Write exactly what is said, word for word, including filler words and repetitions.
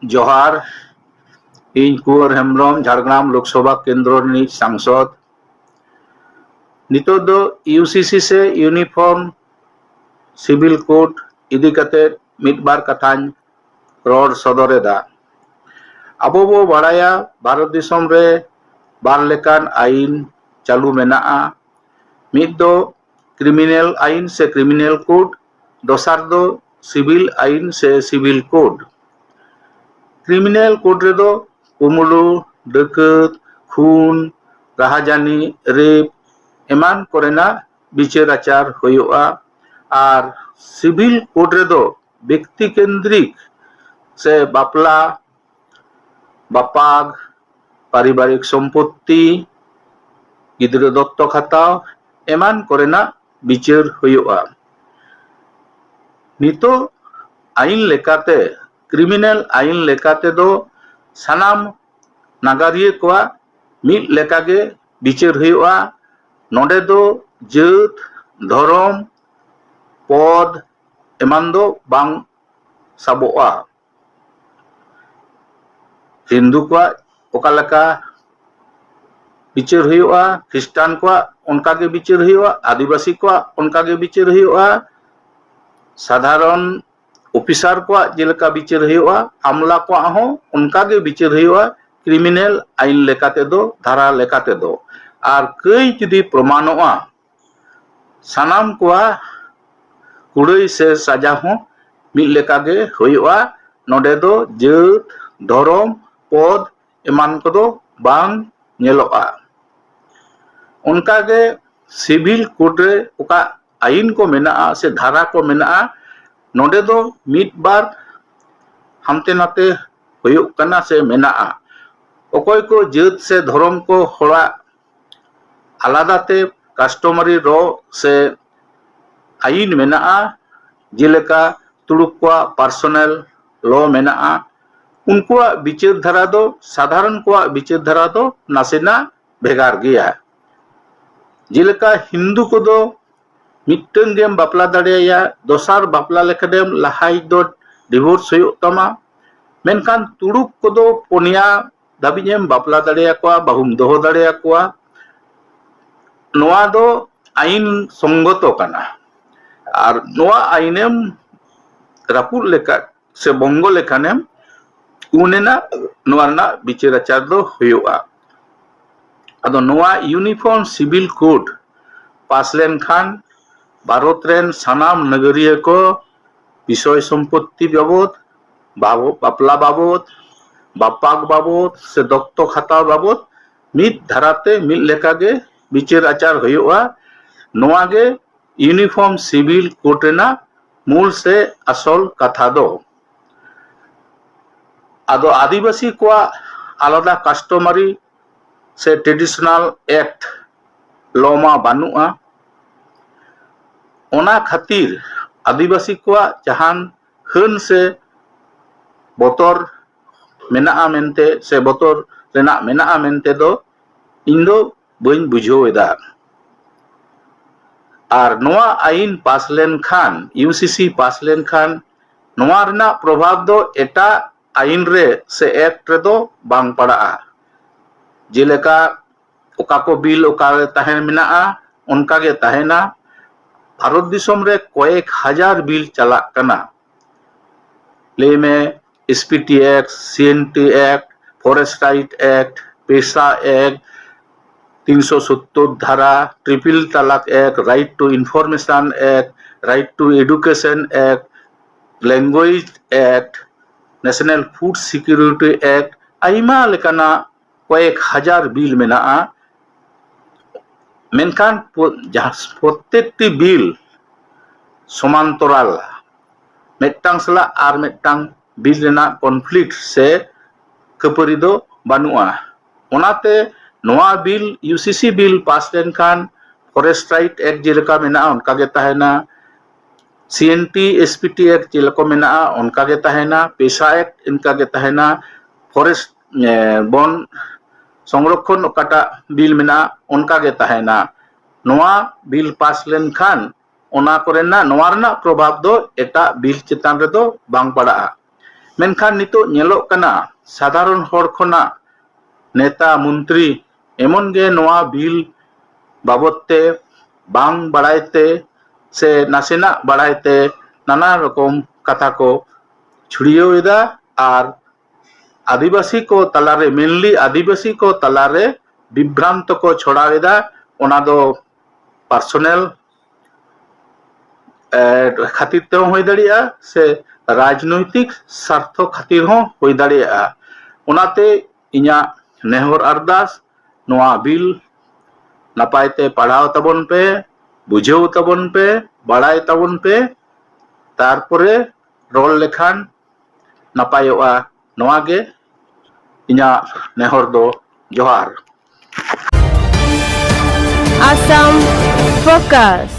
ᱡᱚᱦᱟᱨ᱾ ᱤᱧ ᱠᱩᱸᱣᱟᱨ ᱦᱮᱢᱵᱽᱨᱚᱢ, ᱡᱷᱟᱲᱜᱨᱟᱢ ᱞᱳᱠᱥᱚᱵᱷᱟ ᱠᱮᱱᱫᱨᱚ ᱨᱤᱱᱤᱡ ᱥᱟᱝᱥᱚᱫ᱾ ᱱᱤᱛᱚᱜ ᱫᱚ ᱤᱭᱩᱥᱤᱥᱤ ᱥᱮ ᱤᱭᱩᱱᱤᱯᱷᱚᱨᱢ ᱥᱤᱵᱤᱞ ᱠᱳᱰ ᱤᱫᱤ ᱠᱟᱛᱮ ᱢᱤᱫ ᱵᱟᱨ ᱠᱟᱛᱷᱟᱧ ᱨᱚᱲ ᱥᱚᱫᱚᱨ ᱮᱫᱟ᱾ ᱟᱵᱚ ᱵᱚ ᱵᱟᱲᱟᱭᱟ, ᱵᱷᱟᱨᱚᱛ ᱫᱤᱥᱚᱢ ᱨᱮ ᱵᱟᱨ ᱞᱮᱠᱟᱱ ᱟᱹᱭᱤᱱ ᱪᱟᱹᱞᱩ ᱢᱮᱱᱟᱜᱼᱟ᱾ ᱢᱤᱫ ᱫᱚ ᱠᱨᱤᱢᱤᱱᱟᱞ ᱟᱹᱭᱤᱱ ᱥᱮ ᱠᱨᱤᱢᱤᱱᱟᱞ ᱠᱳᱰ, ᱫᱚᱥᱟᱨ ᱫᱚ ᱥᱤᱵᱤᱞ ᱟᱹᱭᱤᱱ ᱥᱮ ᱥᱤᱵᱤᱞ ᱠᱳᱰ᱾ ᱠᱨᱤᱢᱤᱱᱟᱞ ᱠᱳᱰ ᱨᱮᱫᱚ ᱠᱩᱢᱲᱩ, ᱰᱟᱹᱠᱟᱹᱛ, ᱠᱷᱩᱱ, ᱨᱟᱦᱟᱡᱟᱹᱱᱤ, ᱨᱮᱯ ᱮᱢᱟᱱ ᱠᱚᱨᱮᱱᱟᱜ ᱵᱤᱪᱟᱹᱨ ᱟᱪᱟᱨ ᱦᱩᱭᱩᱜᱼᱟ᱾ ᱟᱨ ᱥᱤᱵᱤᱞ ᱠᱳᱰ ᱨᱮᱫᱚ ᱵᱮᱠᱛᱤ ᱠᱮᱱᱫᱨᱤᱠ ᱥᱮ ᱵᱟᱯᱞᱟ, ᱵᱟᱯᱟᱜ, ᱯᱟᱨᱤᱵᱟᱨᱤᱠ ᱥᱚᱢᱯᱚᱛᱛᱤ, ᱜᱤᱫᱽᱨᱟᱹ ᱫᱚᱛᱛᱚᱠ ᱦᱟᱛᱟᱣ ᱮᱢᱟᱱ ᱠᱚᱨᱮᱱᱟᱜ ᱵᱤᱪᱟᱹᱨ ᱦᱩᱭᱩᱜᱼᱟ᱾ ᱱᱤᱛᱚᱜ ᱟᱹᱭᱤᱱ ᱞᱮᱠᱟᱛᱮ, ᱠᱨᱤᱢᱤᱱᱟᱞ ᱟᱹᱭᱤᱱ ᱞᱮᱠᱟᱛᱮ ᱫᱚ ᱥᱟᱱᱟᱢ ᱱᱟᱜᱟᱨᱤᱭᱟᱹ ᱠᱚᱣᱟᱜ ᱢᱤᱫ ᱞᱮᱠᱟᱜᱮ ᱵᱤᱪᱟᱹᱨ ᱦᱩᱭᱩᱜᱼᱟ᱾ ᱱᱚᱰᱮ ᱫᱚ ᱡᱟᱹᱛ, ᱫᱷᱚᱨᱚᱢ, ᱯᱚᱫᱽ ᱮᱢᱟᱱ ᱫᱚ ᱵᱟᱝ ᱥᱟᱵᱚᱜᱼᱟ᱾ ᱦᱤᱱᱫᱩ ᱠᱚᱣᱟᱜ ᱚᱠᱟ ᱞᱮᱠᱟ ᱵᱤᱪᱟᱹᱨ ᱦᱩᱭᱩᱜᱼᱟ, ᱠᱷᱨᱤᱥᱴᱟᱱ ᱠᱚᱣᱟᱜ ᱚᱱᱠᱟ ᱜᱮ ᱵᱤᱪᱟᱹᱨ ᱦᱩᱭᱩᱜᱼᱟ, ᱟᱹᱫᱤᱵᱟᱹᱥᱤ ᱠᱚᱣᱟᱜ ᱚᱱᱠᱟ ᱜᱮ ᱵᱤᱪᱟᱹᱨ ᱦᱩᱭᱩᱜᱼᱟ, ᱥᱟᱫᱷᱟᱨᱚᱱ ᱚᱯᱷᱤᱥᱟᱨ ᱠᱚᱣᱟᱜ ᱡᱮᱞᱮᱠᱟ ᱵᱤᱪᱟᱹᱨ ᱦᱩᱭᱩᱜᱼᱟ, ᱟᱢᱞᱟ ᱠᱚᱣᱟᱜ ᱦᱚᱸ ᱚᱱᱠᱟ ᱜᱮ ᱵᱤᱪᱟᱹᱨ ᱦᱩᱭᱩᱜᱼᱟ, ᱠᱨᱤᱢᱤᱱᱟᱞ ᱟᱹᱭᱤᱱ ᱞᱮᱠᱟ ᱛᱮᱫᱚ, ᱫᱷᱟᱨᱟ ᱞᱮᱠᱟ ᱛᱮᱫᱚ᱾ ᱟᱨ ᱠᱟᱹᱭ ᱡᱩᱫᱤ ᱯᱨᱚᱢᱟᱱᱚᱜᱼᱟ, ᱥᱟᱱᱟᱢ ᱠᱚᱣᱟᱜ ᱠᱩᱲᱟᱹᱭ ᱥᱮ ᱥᱟᱡᱟ ᱦᱚᱸ ᱢᱤᱫ ᱞᱮᱠᱟ ᱜᱮ ᱦᱩᱭᱩᱜᱼᱟ᱾ ᱱᱚᱰᱮ ᱫᱚ ᱡᱟᱹᱛ, ᱫᱷᱚᱨᱚᱢ, ᱯᱚᱫᱽ ᱮᱢᱟᱱ ᱠᱚᱫᱚ ᱵᱟᱝ ᱧᱮᱞᱚᱜᱼᱟ᱾ ᱚᱱᱠᱟᱜᱮ ᱥᱤᱵᱤᱞ ᱠᱳᱰ ᱨᱮ ᱚᱠᱟ ᱟᱹᱭᱤᱱ ᱠᱚ ᱢᱮᱱᱟᱜᱼᱟ ᱥᱮ ᱫᱷᱟᱨᱟ ᱠᱚ ᱢᱮᱱᱟᱜᱼᱟ, ᱱᱚᱰᱮ ᱫᱚ ᱢᱤᱫ ᱵᱟᱨ ᱦᱟᱱᱛᱮ ᱱᱟᱛᱮ ᱦᱩᱭᱩᱜ ᱠᱟᱱᱟ ᱥᱮ ᱢᱮᱱᱟᱜᱼᱟ᱾ ᱚᱠᱚᱭ ᱠᱚ ᱡᱟᱹᱛ ᱥᱮ ᱫᱷᱚᱨᱚᱢ ᱠᱚ ᱦᱚᱲᱟᱜ ᱟᱞᱟᱫᱟ ᱛᱮ ᱠᱟᱥᱴᱚᱢᱟᱨᱤ ᱞᱚ ᱥᱮ ᱟᱹᱭᱤᱱ ᱢᱮᱱᱟᱜᱼᱟ, ᱡᱮᱞᱮᱠᱟ ᱛᱩᱲᱩᱠ ᱠᱚᱣᱟᱜ ᱯᱟᱨᱥᱚᱱᱟᱞ ᱞᱚ ᱢᱮᱱᱟᱜᱼᱟ, ᱩᱱᱠᱩᱣᱟᱜ ᱵᱤᱪᱟᱹᱨ ᱫᱷᱟᱨᱟ ᱫᱚ ᱥᱟᱫᱷᱟᱨᱚᱱ ᱠᱚᱣᱟᱜ ᱵᱤᱪᱟᱹᱨ ᱫᱷᱟᱨᱟ ᱫᱚ ᱱᱟᱥᱮᱱᱟᱜ ᱵᱷᱮᱜᱟᱨ ᱜᱮᱭᱟ᱾ ᱡᱮᱞᱮᱠᱟ ᱦᱤᱱᱫᱩ ᱠᱚᱫᱚ ᱢᱤᱫᱴᱟᱝ ᱜᱮᱢ ᱵᱟᱯᱞᱟ ᱫᱟᱲᱮᱭᱟᱭᱟ, ᱫᱚᱥᱟᱨ ᱵᱟᱯᱞᱟ ᱞᱮᱠᱷᱟᱱᱮᱢ ᱞᱟᱦᱟᱭᱤᱡ ᱫᱚ ᱰᱤᱵᱷᱳᱨᱥ ᱦᱩᱭᱩᱜ ᱛᱟᱢᱟ᱾ ᱢᱮᱱᱠᱷᱟᱱ ᱛᱩᱲᱩᱠ ᱠᱚᱫᱚ ᱯᱩᱱᱭᱟ ᱫᱷᱟᱹᱵᱤᱡ ᱮᱢ ᱵᱟᱯᱞᱟ ᱫᱟᱲᱮᱭᱟᱠᱚᱣᱟ, ᱵᱟᱹᱦᱩᱢ ᱫᱚᱦᱚ ᱫᱟᱲᱮᱭᱟᱠᱚᱣᱟ᱾ ᱱᱚᱣᱟ ᱫᱚ ᱟᱹᱭᱤᱱ ᱥᱚᱝᱜᱚᱛᱚ ᱠᱟᱱᱟ᱾ ᱟᱨ ᱱᱚᱣᱟ ᱟᱹᱭᱤᱱᱮᱢ ᱨᱟᱹᱯᱩᱫ ᱞᱮᱠᱟ ᱥᱮ ᱵᱚᱝᱜᱚ ᱞᱮᱠᱷᱟᱱᱮᱢ, ᱩᱱ ᱮᱱᱟ ᱱᱚᱣᱟ ᱨᱮᱱᱟᱜ ᱵᱤᱪᱟᱹᱨ ᱟᱪᱟᱨ ᱫᱚ ᱦᱩᱭᱩᱜᱼᱟ᱾ ᱟᱫᱚ ᱱᱚᱣᱟ Uniform Civil Code ᱯᱟᱥ ᱞᱮᱱᱠᱷᱟᱱ ᱵᱷᱟᱨᱚᱛ ᱨᱮᱱ ᱥᱟᱱᱟᱢ ᱱᱟᱜᱟᱨᱤᱭᱟᱹ ᱠᱚ ᱵᱤᱥᱚᱭ ᱥᱚᱢᱯᱚᱛᱛᱤ ᱵᱟᱵᱚᱫ, ᱵᱟᱵᱚ-, ᱵᱟᱯᱞᱟ ᱵᱟᱵᱚᱫ, ᱵᱟᱯᱟᱜ ᱵᱟᱵᱚᱫ ᱥᱮ ᱫᱚᱛᱛᱚᱠ ᱦᱟᱛᱟᱣ ᱵᱟᱵᱚᱫ ᱢᱤᱫ ᱫᱷᱟᱨᱟᱛᱮ ᱢᱤᱫ ᱞᱮᱠᱟᱜᱮ ᱵᱤᱪᱟᱹᱨ ᱟᱪᱟᱨ ᱦᱩᱭᱩᱜᱼᱟ᱾ ᱱᱚᱣᱟ ᱜᱮ Uniform Civil Code ᱨᱮᱱᱟᱜ ᱢᱩᱞ ᱥᱮ ᱟᱥᱚᱞ ᱠᱟᱛᱷᱟ ᱫᱚ᱾ ᱟᱫᱚ ᱟᱹᱫᱤᱵᱟᱹᱥᱤ ᱠᱚᱣᱟᱜ ᱟᱞᱟᱫᱟ customary ᱥᱮ traditional act law ᱢᱟ ᱵᱟᱹᱱᱩᱜᱼᱟ᱾ ᱚᱱᱟ ᱠᱷᱟᱹᱛᱤᱨ ᱟᱹᱫᱤᱵᱟᱹᱥᱤ ᱠᱚᱣᱟᱜ ᱡᱟᱦᱟᱱ ᱦᱟᱹᱱ ᱥᱮ ᱵᱚᱛᱚᱨ ᱢᱮᱱᱟᱜᱼᱟ ᱢᱮᱱᱛᱮ ᱥᱮ ᱵᱚᱛᱚᱨ ᱨᱮᱱᱟᱜ ᱢᱮᱱᱟᱜᱼᱟ ᱢᱮᱱᱛᱮ ᱫᱚ ᱤᱧ ᱫᱚ ᱵᱟᱹᱧ ᱵᱩᱡᱷᱟᱹᱣ ᱮᱫᱟ᱾ ᱟᱨ ᱱᱚᱣᱟ ᱟᱹᱭᱤᱱ ᱯᱟᱥ ᱞᱮᱱᱠᱷᱟᱱ, UCC ᱯᱟᱥ ᱞᱮᱱᱠᱷᱟᱱ, ᱱᱚᱣᱟ ᱨᱮᱱᱟᱜ ᱯᱨᱚᱵᱷᱟᱵᱽ ᱫᱚ ᱮᱴᱟᱜ ᱟᱹᱭᱤᱱ ᱨᱮ ᱥᱮ act ᱨᱮᱫᱚ ᱵᱟᱝ ᱯᱟᱲᱟᱜᱼᱟ᱾ ᱡᱮᱞᱮᱠᱟ ᱚᱠᱟ ᱠᱚ ᱵᱤᱞ ᱚᱠᱟᱨᱮ ᱛᱟᱦᱮᱸ ᱢᱮᱱᱟᱜᱼᱟ, ᱚᱱᱠᱟ ᱜᱮ ᱛᱟᱦᱮᱱᱟ᱾ ᱵᱷᱟᱨᱚᱛ ᱫᱤᱥᱚᱢ ᱨᱮ ᱠᱚᱭᱮᱠ ᱦᱟᱡᱟᱨ ᱵᱤᱞ ᱪᱟᱞᱟᱜ ᱠᱟᱱᱟ᱾ ᱞᱟᱹᱭ ᱢᱮ, SPT Act, CNT Act, Forest Right Act, PESA Act, ᱛᱤᱱᱥᱚ ᱥᱳᱛᱛᱳᱨ ᱫᱷᱟᱨᱟ, Triple Talaq Act, Right to Information Act, Right to Education Act, Language Act, National Food Security Act, ᱟᱭᱢᱟ ᱞᱮᱠᱟᱱᱟᱜ ᱠᱚᱭᱮᱠ ᱦᱟᱡᱟᱨ ᱵᱤᱞ ᱢᱮᱱᱟᱜᱼᱟ᱾ ᱢᱮᱱᱠᱷᱟᱱ ᱯᱚ-, ᱡᱟᱦᱟᱸ ᱯᱨᱚᱛᱮᱠᱴᱤ ᱵᱤᱞ ᱥᱚᱢᱟᱱᱛᱚᱨᱟᱞ, ᱢᱤᱫᱴᱟᱝ ᱥᱟᱞᱟᱜ ᱟᱨ ᱢᱤᱫᱴᱟᱝ ᱵᱤᱞ ᱨᱮᱱᱟᱜ conflict ᱥᱮ ᱠᱷᱟᱹᱯᱟᱹᱨᱤ ᱫᱚ ᱵᱟᱹᱱᱩᱜᱼᱟ᱾ ᱚᱱᱟᱛᱮ ᱱᱚᱣᱟ ᱵᱤᱞ, UCC ᱵᱤᱞ ᱯᱟᱥ ᱞᱮᱱᱠᱷᱟᱱ Forest Right Act ᱡᱮᱞᱮᱠᱟ ᱢᱮᱱᱟᱜᱼᱟ, ᱚᱱᱠᱟ ᱜᱮ ᱛᱟᱦᱮᱱᱟ᱾ CNT, SPT Act ᱪᱮᱫ ᱞᱮᱠᱟ ᱢᱮᱱᱟᱜᱼᱟ, ᱚᱱᱠᱟ ᱜᱮ ᱛᱟᱦᱮᱱᱟ᱾ PESA Act ᱤᱱᱠᱟ ᱜᱮ ᱛᱟᱦᱮᱱᱟ᱾ Forest, ᱮ, ᱵᱚᱱ ᱥᱚᱝᱨᱚᱠᱷᱚᱱ ᱚᱠᱟᱴᱟᱜ ᱵᱤᱞ ᱢᱮᱱᱟᱜᱼᱟ, ᱚᱱᱠᱟ ᱜᱮ ᱛᱟᱦᱮᱱᱟ᱾ ᱱᱚᱣᱟ ᱵᱤᱞ ᱯᱟᱥ ᱞᱮᱱᱠᱷᱟᱱ ᱚᱱᱟ ᱠᱚᱨᱮᱱᱟᱜ, ᱱᱚᱣᱟ ᱨᱮᱱᱟᱜ ᱯᱨᱚᱵᱷᱟᱵᱽ ᱫᱚ ᱮᱴᱟᱜ ᱵᱤᱞ ᱪᱮᱛᱟᱱ ᱨᱮᱫᱚ ᱵᱟᱝ ᱯᱟᱲᱟᱜᱼᱟ᱾ ᱢᱮᱱᱠᱷᱟᱱ ᱱᱤᱛᱚᱜ ᱧᱮᱞᱚᱜ ᱠᱟᱱᱟ, ᱥᱟᱫᱷᱟᱨᱚᱱ ᱦᱚᱲ ᱠᱷᱚᱱᱟᱜ ᱱᱮᱛᱟ ᱢᱚᱱᱛᱨᱤ ᱮᱢᱚᱱ ᱜᱮ ᱱᱚᱣᱟ ᱵᱤᱞ ᱵᱟᱵᱚᱫ ᱛᱮ ᱵᱟᱝ ᱵᱟᱲᱟᱭ ᱛᱮ ᱥᱮ ᱱᱟᱥᱮᱱᱟᱜ ᱵᱟᱲᱟᱭ ᱛᱮ ᱱᱟᱱᱟ ᱨᱚᱠᱚᱢ ᱠᱟᱛᱷᱟ ᱠᱚ ᱪᱷᱩᱲᱭᱟᱹᱣ ᱮᱫᱟ ᱟᱨ ᱟᱹᱫᱤᱵᱟᱹᱥᱤ ᱠᱚ ᱛᱟᱞᱟᱨᱮ, mainly ᱟᱹᱫᱤᱵᱟᱹᱥᱤ ᱠᱚ ᱛᱟᱞᱟᱨᱮ ᱵᱤᱵᱷᱨᱟᱱᱛᱚ ᱠᱚ ᱪᱷᱚᱲᱟᱣ ᱮᱫᱟ᱾ ᱚᱱᱟ ᱫᱚ personal ᱠᱷᱟᱹᱛᱤᱨ ᱛᱮᱦᱚᱸ ᱦᱩᱭ ᱫᱟᱲᱮᱭᱟᱜᱼᱟ ᱥᱮ ᱨᱟᱡᱽᱱᱳᱭᱛᱤᱠ ᱥᱟᱨᱛᱷᱚ ᱠᱷᱟᱹᱛᱤᱨ ᱦᱚᱸ ᱦᱩᱭ ᱫᱟᱲᱮᱭᱟᱜᱼᱟ᱾ ᱚᱱᱟᱛᱮ ᱤᱧᱟᱹᱜ ᱱᱮᱦᱚᱨ ᱟᱨᱫᱟᱥ, ᱱᱚᱣᱟ ᱵᱤᱞ ᱱᱟᱯᱟᱭ ᱛᱮ ᱯᱟᱲᱦᱟᱣ ᱛᱟᱵᱚᱱ ᱯᱮ, ᱵᱩᱡᱷᱟᱹᱣ ᱛᱟᱵᱚᱱ ᱯᱮ, ᱵᱟᱲᱟᱭ ᱛᱟᱵᱚᱱ ᱯᱮ, ᱛᱟᱨᱯᱚᱨᱮ ᱨᱚᱲ ᱞᱮᱠᱷᱟᱱ ᱱᱟᱯᱟᱭᱚᱜᱼᱟ᱾ ᱱᱚᱣᱟ ᱜᱮ ᱤᱧᱟᱹᱜ ᱱᱮᱦᱚᱨ ᱫᱚ᱾ ᱡᱚᱦᱟᱨ᱾ Assam Focus.